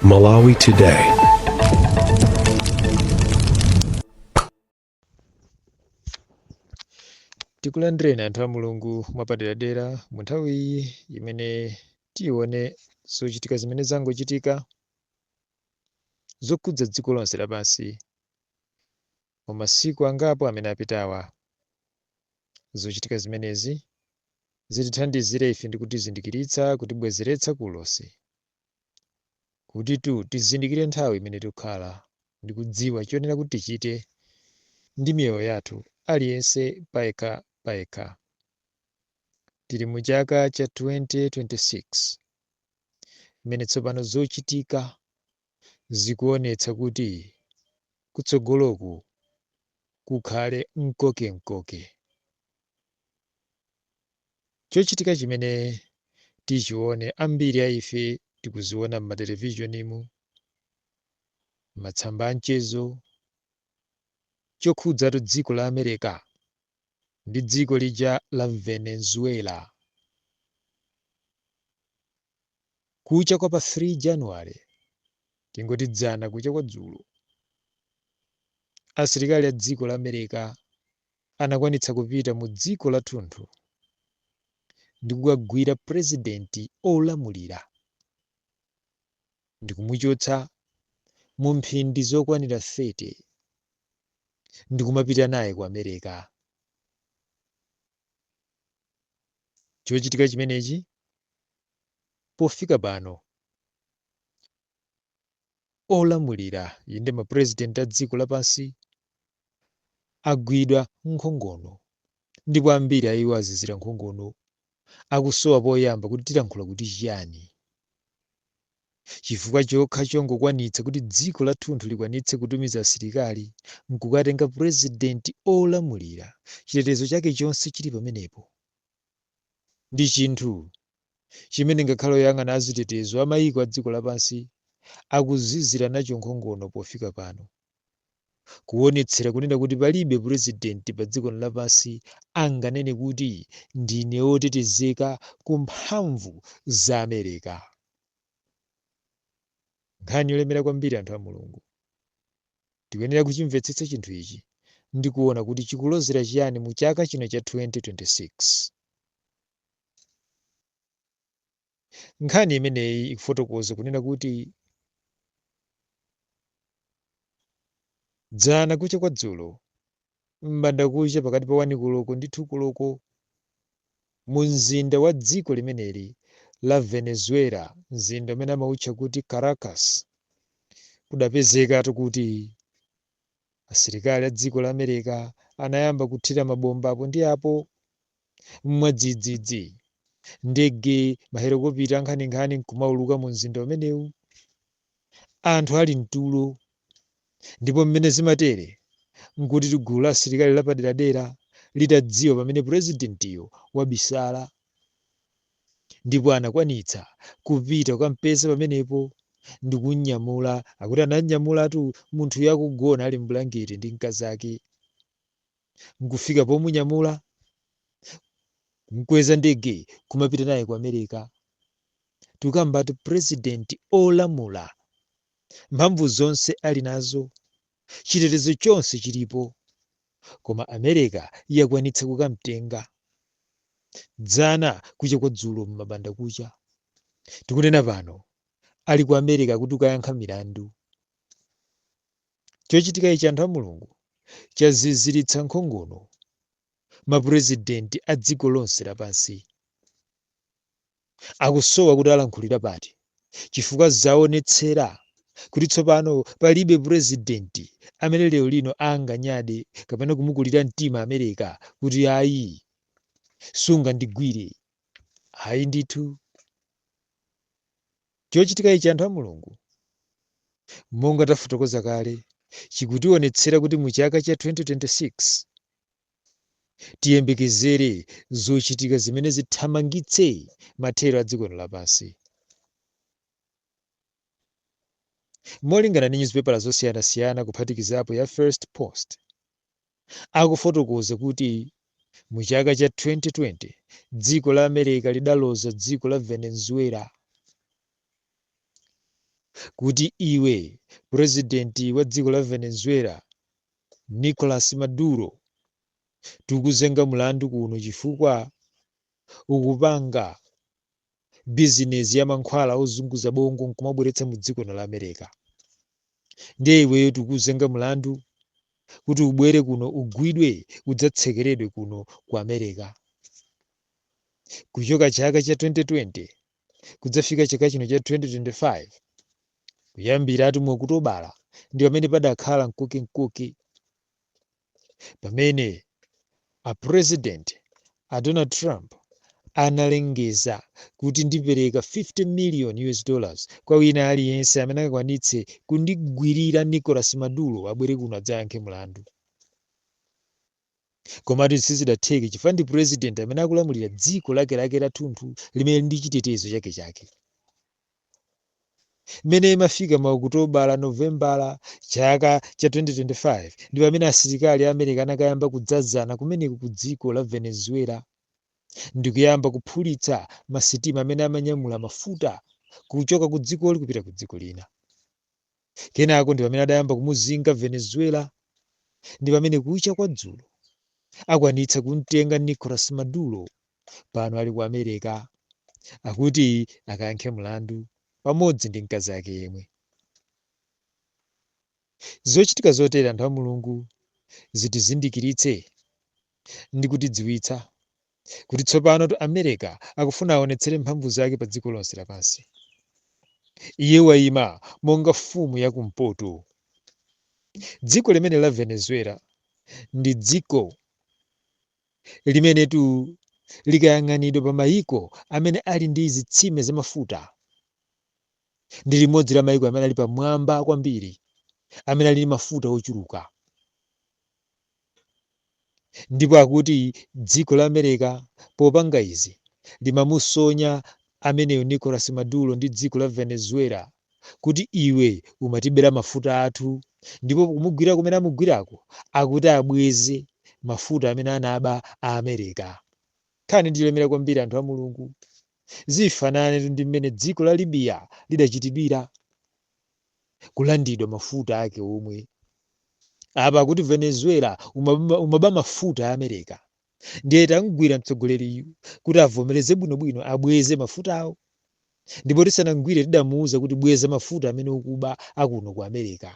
Malawi Today. Tikulandireni anthu a Mulungu mwapaderadera mu nthawi iyi imene tione zochitika zimene zangochitika zokhudza dziko lonse lapansi mu masiku angapo amene apitawa. Zochitika zimenezi zitithandizire ife ndi kutizindikiritsa, kutibwezeretsa ku ulosi, kutitu tizindikire nthawi imene tikukhala ndi kudziwa choyenera kuti tichite ndi miyoyo yathu, aliyense payekha payekha. Tili mu chaka cha 2026 mmene tsopano zochitika zikuonetsa kuti kutsogoloku kukhale mkokemkoke. Chochitika chimene tichione ambiri a ife tikuziona m'matelevizhonimu, m'matsamba a mchezo, chokhudzatu dziko la America ndi dziko lija la Venezuela. Kucha kwa pa 3 January, tingoti dzana kucha kwa dzulo, asilikali a dziko la America anakwanitsa kupita mu dziko lathunthu ndi kukagwira purezidenti olamulira ndikumuchotsa mu mphindi zokwanira 30 ndikumapita naye ku America. Chochitika chimenechi pofika pano olamulira, inde ma president a dziko lapansi agwidwa nkhongono ndipo ambiri a iwo azizira nkhongono, akusowa poyamba kuti tilankhula kuti chiyani chifukwa chokha chongokwanitsa kuti dziko lathunthu likwanitse kutumiza asilikali nkukatenga president olamulira, chitetezo chake chonse chili pamenepo. Ndi chinthu chimene ngakhale oyang'ana azitetezo a mayiko a dziko lapansi akuzizira nacho nkhongono pofika pano, kuonetsera kunena kuti palibe purezidenti pa dziko lino lapansi anganene kuti ndine otetezeka ku mphamvu za America. Nkhani yolemera kwambiri anthu a Mulungu. Tikuyenera kuchimvetsetsa chinthu ichi ndi kuona kuti chikulozera chiyani mu chaka chino cha 2026. Nkhani imeneyi ikufotokoza kunena kuti dzana kucha kwa dzulo, m'bandakucha pakati pa 1 koloko ndi 2 koloko, mu mzinda wa dziko limeneli la Venezuela, mzinda umene amautcha kuti Caracas, kudapezekatu kuti asilikali a dziko la America anayamba kuthira mabomba apo ndi apo mwadzidzidzi. Ndege, mahelokopita ankhaninkhani nkumauluka mu mzinda umenewu anthu ali mtulo. Ndipo mmene zimatere nkutitu gulu la asilikali lapaderadera litadziwa pamene purezidentiyo wabisala ndipo anakwanitsa kupita kukampeza pamenepo ndikumnyamula. Akuti anamnyamulatu munthuyo akugona ali m'bulangeti ndi mkazake nkufika pomunyamula kumkweza ndege kumapita naye ku America. Tikukambatu president olamula, mphamvu zonse ali nazo, chitetezo chonse chilipo, koma America yakwanitsa kukamtenga dzana kucha kwa dzulo m'mabanda kucha. Tikunena pano ali ku America kuti kukayankha milandu. Chochitika ichi anthu a Mulungu chaziziritsa nkhongono mapurezidenti a dziko lonse lapansi. Akusowa kuti alankhulira pati chifukwa zaonetsera kuti tsopano palibe purezidenti amene lero lino anganyade kapena kumukulira mtima America kuti ayi sungandigwire. Ayi ndithu. Chochitika ichi anthu a Mulungu, monga tafotokoza kale, chikutionetsera kuti mu chaka cha 2026 tiyembekezere zochitika zimene zithamangitse mathero a dziko lino lapansi. Molingana ndi nyuzipepala zosiyanasiyana kuphatikizapo ya First Post, akufotokoza kuti mu chaka cha 2020 dziko la America lidaloza dziko la Venezuela Kuti iwe purezidenti wa dziko la Venezuela Nicolas Maduro, tikuzenga mulandu kuno chifukwa ukupanga bizinesi ya mankhwala ozunguza bongo nkumabweretsa mu dziko la America. Ndiye iweyo tikuzenga mulandu kuti ubwere kuno, ugwidwe, udzatsekeredwe kuno ku America. Kuchoka chaka cha 2020 kudzafika chaka chino cha 2025, kuyambira ati mu Okutobala, ndi pamene padakhala mkoke, pamene a president a Donald Trump analengeza kuti ndipereka 50 million US dollars kwa wina aliyense amene akakwanitse kundigwirira Nicolas Maduro abwere kuno adzayankhe mulandu. Komatu sizidatheke chifukwa ndi president amene akulamulira dziko lakelake lathunthu limene ndi chitetezo chakechake. Mmene imafika ma Okutobala, Novembala chaka cha 2025, ndi pamene asilikali a America anakayamba kudzazana kumeneko ku dziko la Venezuela ndikuyamba kuphulitsa masitima amene amanyamula mafuta kuchoka ku dzikoli kupita ku dziko lina. Kenako ndi pamene adayamba kumuzinga Venezuela, ndi pamene kucha kwa dzulo akwanitsa kumtenga Nicolas Maduro. Pano ali ku America, akuti akayankhe mlandu pamodzi ndi mkazi ake yemwe. Zochitika zotere, anthu a Mulungu, zitizindikiritse ndi kutidziwitsa kuti tsopano tu America akufuna aonetsere mphamvu zake pa dziko lonse lapansi. Iye wayima monga mfumu yakumpoto. Dziko limene la Venezuela ndi dziko limenetu likayang'anidwa pa mayiko amene ali ndi zitsime zamafuta, ndi limodzi la mayiko amene ali pamwamba kwambiri, amene ali ndi mafuta ochuluka. Ndipo akuti dziko la America popanga izi limamusonya ameneyo Nicolas Maduro ndi dziko la Venezuela kuti iwe umatibera mafuta athu, ndipo kumugwira kumene amugwirako akuti abweze mafuta amene anaba a America. Nkhani ndiyolemera kwambiri, anthu a Mulungu. Zifanane ndi mmene dziko la Libya lidachitidwira kulandidwa mafuta ake omwe. Apa akuti Venezuela umaba mafuta a America, ndiye tamgwira mtsogoleriyu kuti avomereze bwinobwino, abweze mafutawo. Ndipo tisanamgwire tidamuwuza kuti bweza mafuta amene ukuba akuno ku America.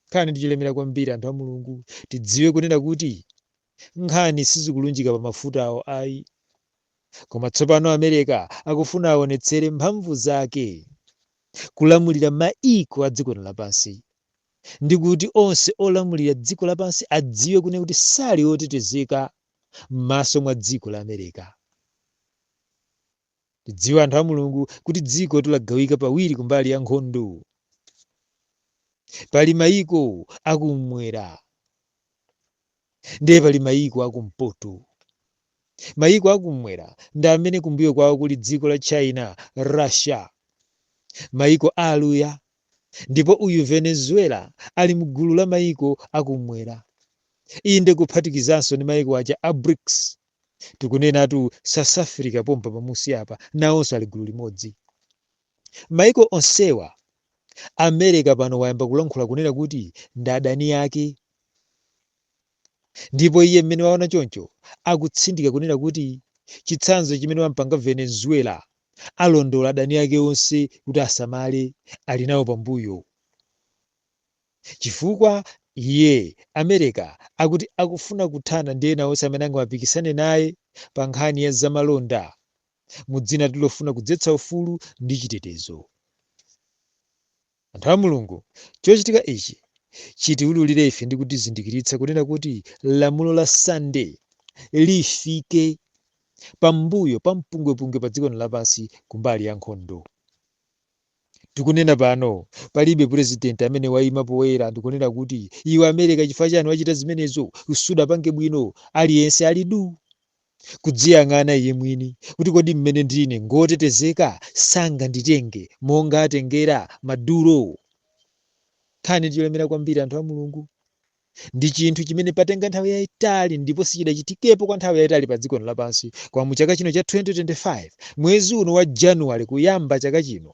Nkhani ndiyolemera kwambiri, anthu a Mulungu. Tidziwe kunena kuti nkhani sizikulunjika pa mafutawo ayi, koma tsopano America akufuna aonetsere mphamvu zake kulamulira maiko a dziko lapansi, ndi kuti onse olamulira dziko lapansi adziwe kunena kuti sali otetezeka m'maso mwa dziko la America. Tidziwe, anthu a Mulungu, kuti dziko tilagawika pawiri kumbali ya nkhondo. Pali mayiko akumwera, ndiye pali mayiko akumpoto. Mayiko akumwera ndi amene kumbuyo kwawo kuli dziko la China, Russia, mayiko aluya. Ndipo uyu Venezuela ali mgulu la mayiko akumwera, inde kuphatikizanso ndi mayiko aja a BRICS. Tikunenatu South Africa pompa pamusi apa, nawonso ali gulu limodzi. Mayiko onsewa America pano wayamba kulankhula kunena kuti ndi adani ake. Ndipo iye mmene waona choncho akutsindika kunena kuti chitsanzo chimene wampanga Venezuela, alondola adani ake onse kuti asamale, ali nawo pambuyo, chifukwa iye America akuti akufuna kuthana ndi ena onse amene angamapikisane naye pa nkhani ya zamalonda mu dzina lofuna kudzetsa ufulu ndi chitetezo. Anthu a Mulungu, chochitika ichi chitiwululire ife ndi kutizindikiritsa kunena kuti lamulo la Sunday lifike pambuyo pa mpungwepungwe pa dziko lapansi kumbali ya nkhondo. Tikunena pano palibe president amene wayima poyera ndikunena kuti iwe America, chifukwa chani wachita zimenezo? Sudapange bwino. Aliyense ali du kudziyang'ana iye mwini kuti kodi mmene ndine ngotetezeka, sanganditenge monga atengera Maduro? Nkhani ndiyolemera kwambiri, anthu a Mulungu. Ndi chinthu chimene patenga nthawi yayitali ndipo sichidachitikepo kwa nthawi yayitali pa dziko lapansi, koma mu chaka chino cha 2025, mwezi uno wa Januwale, kuyamba chaka chino,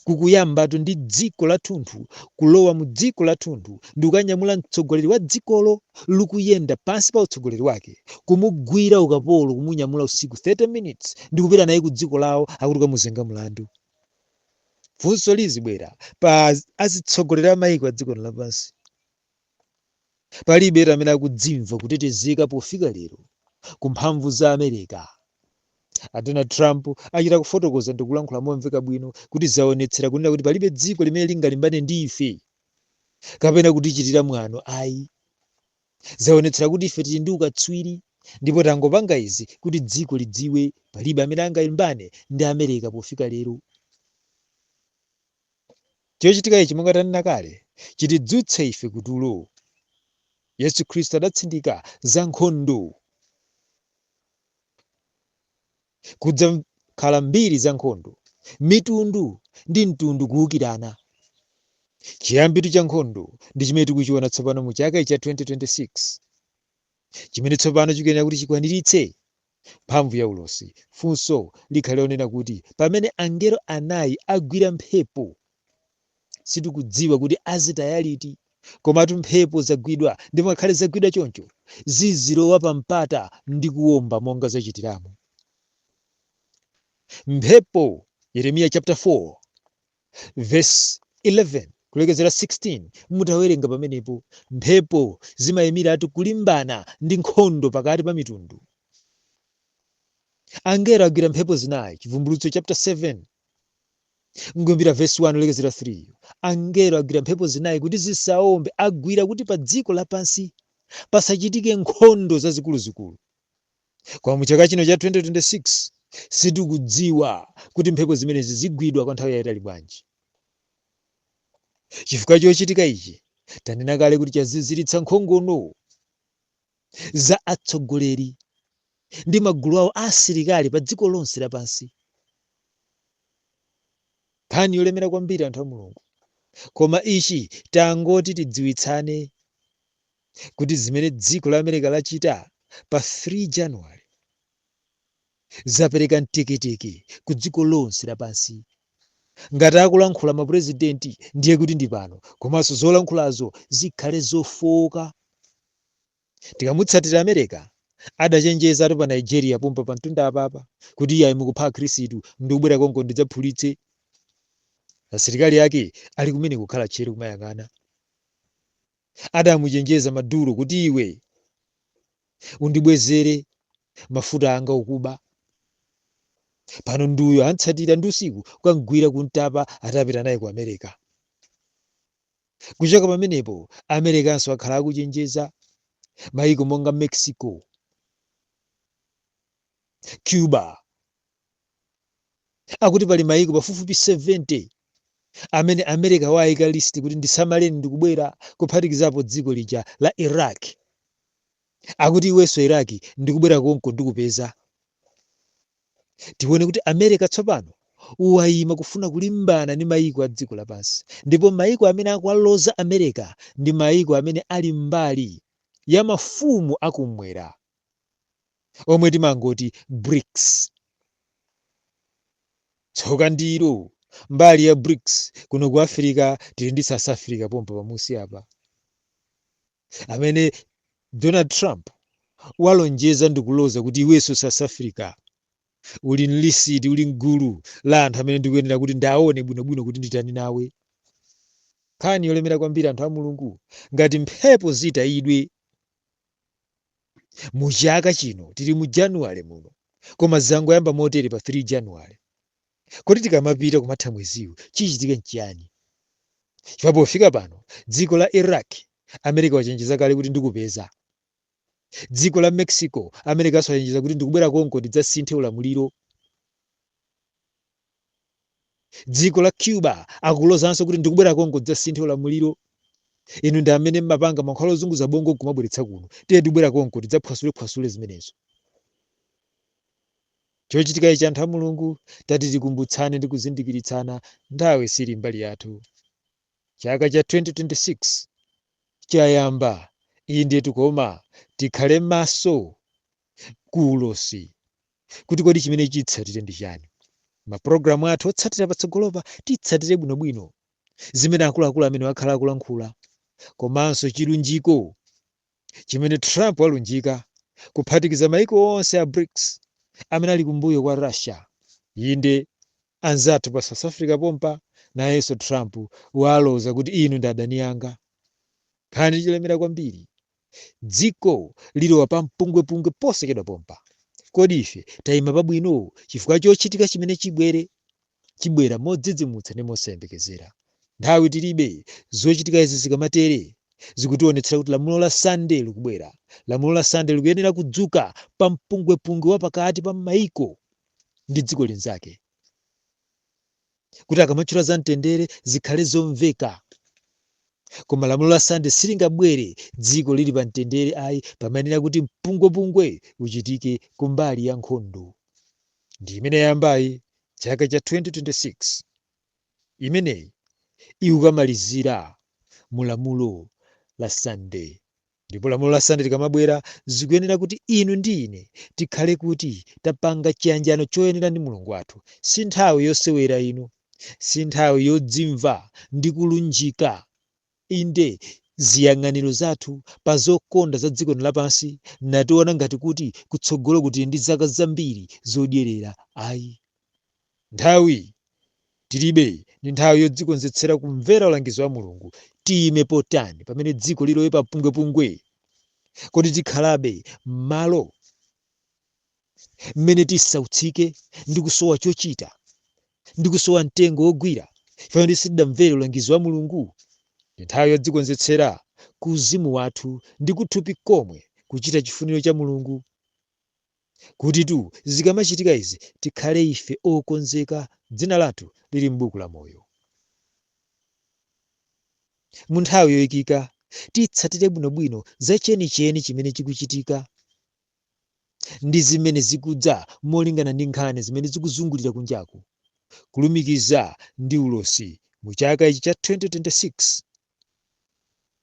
Kukuyambatu ndi dziko lathunthu kulowa mu dziko lathunthu ndi kukanyamula mtsogoleri wa dzikolo likuyenda pansi pa utsogoleri wake, kumugwira ukapolo, kumunyamula usiku 30 minutes ndi kupita naye ku dziko lawo, akuti kamuzenga mlandu. Funso lizibwera pa azitsogoleri a mayiko a dziko lapansi. Palibe amene akudzimva kutetezeka pofika lero ku mphamvu za America. A Donald Trump achita kufotokoza ndi kulankhula momveka bwino kuti zaonetsera kunena kuti palibe dziko limene lingalimbane ndi ife kapena kutichitira mwano ayi. Zaonetsera kuti ife tili ndi ukatswiri ndipo tangopanga izi kuti dziko lidziwe palibe amene angalimbane ndi America pofika lero. Chochitika ichi, monga tanena kale, chitidzutse ife kutulo. Yesu Khristu adatsindika za nkhondo. Kudzakhala mbiri za nkhondo, mitundu ndi mtundu kuwukirana. Chiyambitu cha nkhondo ndi chimene tikuchiona tsopano mu chaka cha 2026, chimene tsopano chikuyenera kuti chikwaniritse mphamvu ya ulosi. Funso likhale lonena kuti pamene angelo anayi agwira mphepo, sitikudziwa kuti azitaya liti, komatu mphepo zagwidwa, ndipo ngakhale zagwidwa choncho zizilowa pa mpata ndi kuwomba monga zachitiramo. Mphepo, Yeremiya chapter 4 verse 11 kulekezera 16, mutawerenga pamenepo, mphepo zimayimiratu kulimbana ndi nkhondo pakati pa mitundu. Angelo agwira mphepo zinayi, Chivumbulutso chapter 7 nkuyambira verse 1 kulekezera 3. Angelo agwira mphepo zinayi kuti zisaombe, agwira kuti pa dziko lapansi pasachitike nkhondo zazikuluzikulu. Koma mu chaka chino cha 2026 sitikudziwa kuti mphepo zimenezi zigwidwa kwa nthawi yayitali bwanji, chifukwa chochitika ichi tanena kale kuti chaziziritsa nkhongono za atsogoleri ndi magulu awo asilikali pa dziko lonse lapansi. Nkhani yolemera kwambiri, anthu a Mulungu, koma ichi tangoti tidziwitsane kuti zimene dziko la America lachita pa 3 January zapereka mteketeke ku dziko lonse lapansi. Ngati akulankhula mapurezidenti, ndiye kuti ndi pano, komanso zolankhulazo zikhale zofowoka. Tikamutsatira America, adachenjezatu pa Nigeria pompa pa mtunda apapa kuti iye ayi, mukupha akhristu, ndikubwera konko ndidzaphulitse. Asilikali ake ali kumene kukhala tcheru kumayang'ana. Adamuchenjeza Maduro kuti iwe undibwezere mafuta anga ukuba. Pano nduyo antsatira ndi usiku kukagwira kuntapa, atapita naye ku America. Kuchoka pamenepo, Americanso akhala akuchenjeza mayiko monga Mexico, Cuba, akuti pali mayiko pafupifupi 70 amene America wayika list kuti ndisamaleni, ndikubwera, kuphatikizapo dziko lija la Iraq. Akuti iwenso Iraq, ndikubwera konko ndikupeza. Tione kuti America tsopano wayima kufuna kulimbana ndi mayiko a dziko lapansi, ndipo mayiko amene akuwaloza America ndi mayiko amene ali mbali ya mafumu akumwera omwe timangoti BRICS. Tsoka ndilo mbali ya BRICS, kuno ku Africa tili ndi South Africa pompa pamusi apa, amene Donald Trump walonjeza ndikuloza kuti iwenso South Africa uli m'list, uli mgulu la anthu amene ndikuyenera kuti ndaone bwinobwino kuti nditani nawe. Nkhani yolemera kwambiri, anthu a Mulungu. Ngati mphepo zitayidwe mu chaka chino, tili mu January muno, koma zangoyamba motere pa 3 January, kodi tikamapita kumatha mweziwu chichitike nchiyani? Chifukwa pofika pano dziko la Iraq America wachenjeza kale kuti ndikupeza. Dziko la Mexico America wachenjeza kuti ndikubwera konko ndidzasinthe ulamuliro. Dziko la Cuba akulozanso kuti ndikubwera konko ndidzasinthe ulamuliro. Inu ndi amene mmapanga mankhwala ozunguza bongo kumabweretsa kuno, tiye ndikubwera konko tidzaphwasulephwasule zimenezo. Chochitika ichi, anthu a Mulungu, tati tikumbutsane ndi kuzindikiritsana, nthawi sili mbali yathu. Chaka cha 2026 chayamba, iyi ndiye, koma tikhale maso ku ulosi kuti kodi chimene chitsatire ndi chani. Mapulogalamu athu otsatira patsogolopa titsatire bwinobwino zimene akuluakulu amene wakhala akulankhula, komanso chilunjiko chimene Trump walunjika kuphatikiza maiko onse a BRICS amene ali kumbuyo kwa Russia. Inde, anzathu pa South Africa pompa nayenso Trump waloza kuti inu ndi adani anga. Nkhani chilemera kwambiri, dziko lilowa pa mpungwepungwe posachedwa pompa. Kodi ife tayima pabwino chifukwa chochitika chimene chibwere chibwera modzidzimutsa ndi mosayembekezera? Nthawi tilibe. Zochitika izi zikamatere zikutionetsera kuti lamulo la Sunday likubwera. Lamulo la Sunday likuyenera kudzuka pa mpungwepungwe wa pakati pa maiko ndi dziko linzake, kuti akamatchula za mtendere zikhale zomveka. Koma lamulo la Sunday silingabwere dziko lili pa mtendere ayi, pamayenera kuti mpungwepungwe uchitike kumbali ya nkhondo. Ndi imene yayambayi chaka cha 2026, imeneyi ikukamalizira mu lamulo la Sunday. Ndipo lamulo la Sunday likamabwera, zikuyenera kuti inu ndi ine tikhale kuti tapanga chiyanjano choyenera ndi Mulungu wathu. Si nthawi yosewera inu, si nthawi yodzimva ndi kulunjika inde ziyang'aniro zathu pa zokonda za dziko lapansi, nationa ngati kuti kutsogolo kuti ndi zaka zambiri zodyerera. Ayi, nthawi tilibe. Ndi nthawi yodzikonzetsera kumvera ulangizo wa Mulungu. Tiyime potani pamene dziko lilowe pa pungwepungwe? Kodi tikhalabe m'malo mmene tisautsike ndi kusowa chochita ndi kusowa mtengo wogwira chifukwa sitidamvere ulangizo wa Mulungu? Ndi nthawi yodzikonzetsera ku uzimu wathu ndi kuthupi komwe kuchita chifuniro cha Mulungu, kuti tu zikamachitika izi tikhale ife okonzeka, dzina lathu lili m'buku la moyo. Mu nthawi yoyikika titsatire bwinobwino za chenicheni chimene chikuchitika ndi zimene zikudza molingana ndi nkhani zimene zikuzungulira kunjaku, kulumikiza ndi ulosi mu chaka ichi cha 2026.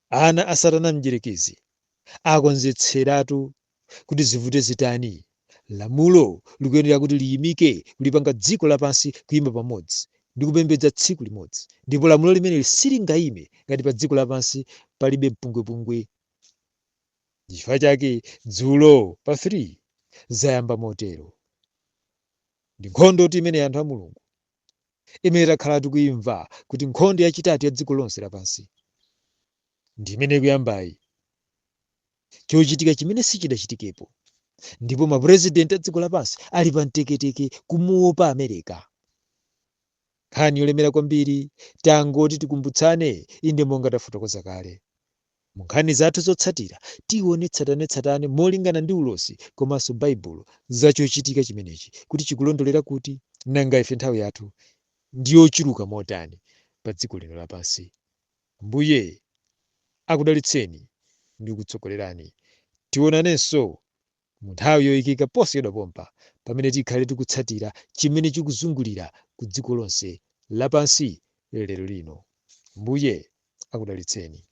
Ana a Satana mdierekezi akonzetseratu kuti zivute zitani, lamulo likuyenera kuti liyimike kulipanga dziko lapansi kuyima pamodzi ndi kupembedza tsiku limodzi. Ndipo lamulo limeneli silingayime ngati pa dziko lapansi palibe mpungwepungwe. Chifukwa chake dzulo pa 3 zayamba motero. Ndi nkhondo kuti imene anthu a Mulungu imene takhala tikuyimva kuti nkhondo yachitatu ya dziko lonse lapansi ndi imene ikuyambayi, chochitika chimene sichidachitikepo. Ndipo mapurezidenti a dziko lapansi ali pa mteketeke kumuopa America. Nkhani yolemera kwambiri. Tangoti tikumbutsane, inde, monga tafotokoza kale, mu nkhani zathu zotsatira tione tsatanetsatane molingana ndi ulosi komanso Baibulo za chochitika chimenechi kuti chikulondolera kuti nanga ife nthawi yathu ndiyochuluka motani pa dziko lino lapansi. Mbuye akudalitseni ndi kutsogolerani. Tionanenso mu nthawi yoyikika posachedwa pompa, pamene tikhale tikutsatira chimene chikuzungulira ku dziko lonse lapansi lero lino. Mbuye akudalitseni.